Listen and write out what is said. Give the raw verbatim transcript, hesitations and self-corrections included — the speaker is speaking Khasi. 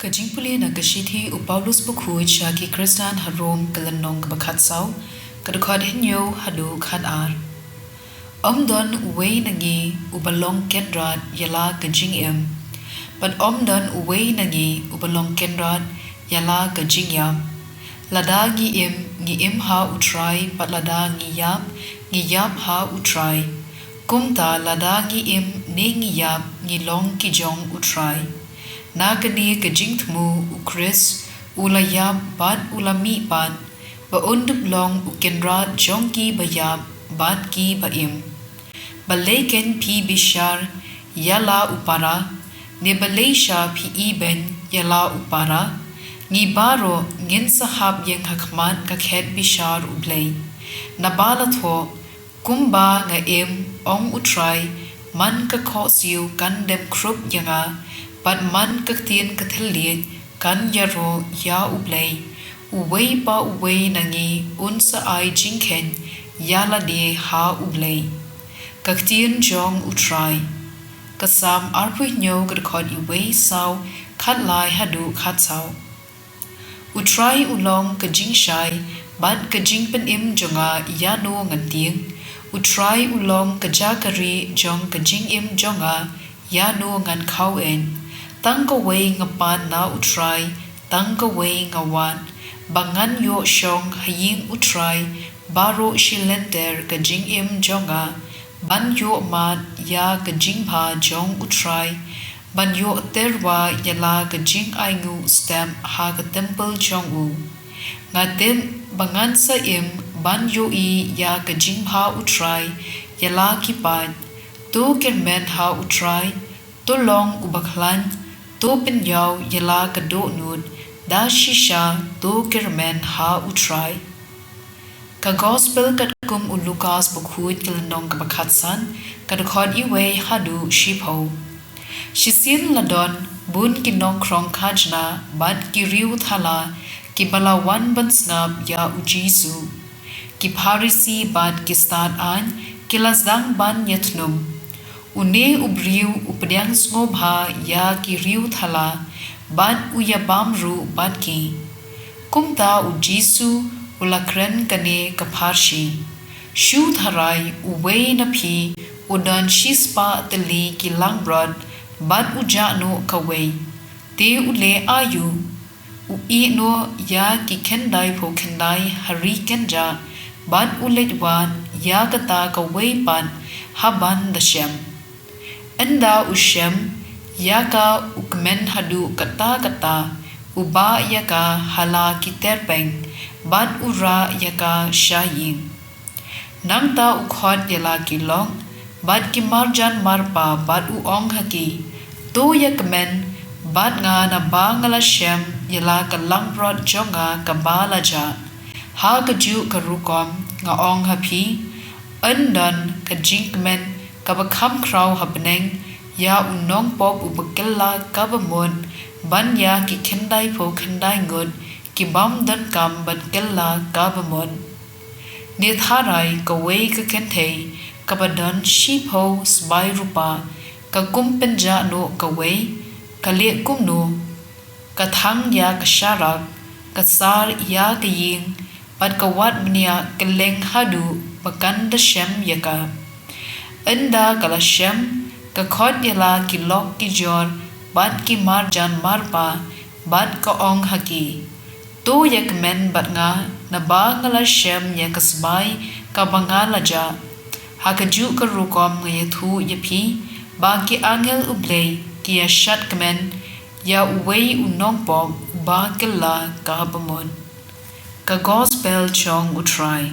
Ka jingpule na ka shithi u Paulus bakhuid sha ki Khristan ha Rom ka lynnong kaba khatsaw, ka dkhot hynñiew haduh khatar. Ym don uwei na ngi uba long kynrad ïa la ka jingim, bad ym don uwei na ngi uba long kynrad ïa la ka jingïap. Lada ngi im, ngi im ha U Trai, bad lada ngi ïap, ngi ïap ha U Trai. Kumta lada ngi im ne ngi ïap, ngi long ki jong U Trai. Na kane ka jingthmu u Khrist u la ïap bad u la mih pat, ba un dup long u kynrad jong ki ba ïap bad ki ba im. Balei kein phi bishar ïa la u para, ne balei sha phi ibeiñ ïa la u para? Ngi baroh ngin sa hap ïeng ha khmat ka khet bishar U Blei. Naba la thoh, kumba nga im, ong U Trai, man ka khohsiew kan dem khrup ïa nga, bad man ka ktien ka thylliej kan ïaroh ïa U Blei. Uwei pa uwei na ngi un sa ai jingkheiñ ïa lade ha U Blei. Ka ktien jong U Trai. Ka Salm arphew hynñiew, ka dkhot uwei saw, khatlai haduh khatsaw. U Trai u long ka jingshai bad ka jingpynim jong nga, ïano ngan tieng? U Trai u long ka jaka rieh jong ka jingim jong nga, ïano ngan khaweiñ? Tang kawei nga pan na U Trai, tang kawei nga wad, ba ngan ïoh shong ha ïing U Trai baroh shi lynter ka jingim jong nga, ban ïoh mad ïa ka jingbha jong U Trai, ban ïoh tyrwa ïa la ka jingainguh step ha ka templ jong u. Nga tip ba ngan sa im ban ïohi ïa ka jingbha U Trai ïa la ki paid. To kyrmen ha U Trai, to long uba khlaiñ, to pynïaw ïa la ka dohnud, da shisha to kyrmen ha U Trai. Ka Gospel katkum u Lukas bakhuid, ka lynnong kaba khatsan, ka dkhot uwei haduh shiphew. Shisien la don bun ki nongkhrong khajna bad ki riewthala kiba la wan ban sngap ïa U Jisu. Ki Pharisi bad ki stad aiñ ki la sdang ban ïathnum, une u briew u pdiang sngewbha ïa ki riewthala bad u ïabam ruh bad ki. Kumta U Jisu u la kren kane ka pharshi: Shu tharai uwei na phi u don shispah tylli ki langbrot bad u jah noh kawei, te u leh aïu? U ïeh noh ïa ki khyndai phew khyndai ha ri kynjah, bad u leit wad ïa kata kawei pat ha ban da shem. Ynda u shem ïa ka, u kmen haduh katta katta, u bah ïa ka ha la ki tyrpeng, bad u rah ïa ka sha ïing. Nangta u khot ïa la ki lok bad ki marjan marpa bad u ong ha ki: To ïa kmen bad nga, naba nga la shem ïa la ka langbrot jong nga kaba la jah. Ha kajuh ka rukom nga ong ha phi, yn don ka jingkmen kaba kham khraw ha bneng ïa u nongpop uba kylla kaba mut ban ïa ki khyndai phew khyndai ngut ki bym donkam ban kylla kaba mut. Ne tharai kawei ka kynthei kaba don shiphew sbai rupa, ka kum pynjah noh kawei, ka leh kumno? Ka thang ïa ka sharak, ka sar ïa ka ïing, bad ka wad bniah kylleng haduh ba kan da shem ïa ka. Ynda ka la shem, ka khot ïa la ki lok ki jor bad ki marjan marpa, bad ka ong ha ki: To ïa kmen bad nga, naba nga la shem ïa ka sbai kaba nga la jah. Ha kajuh ka rukom nga ïathuh ïa phi ba ki angel U Blei ki ïa shad kmen ïa uwei u nongpop uba kylla kaba mut. Ka Gospel jong U Trai.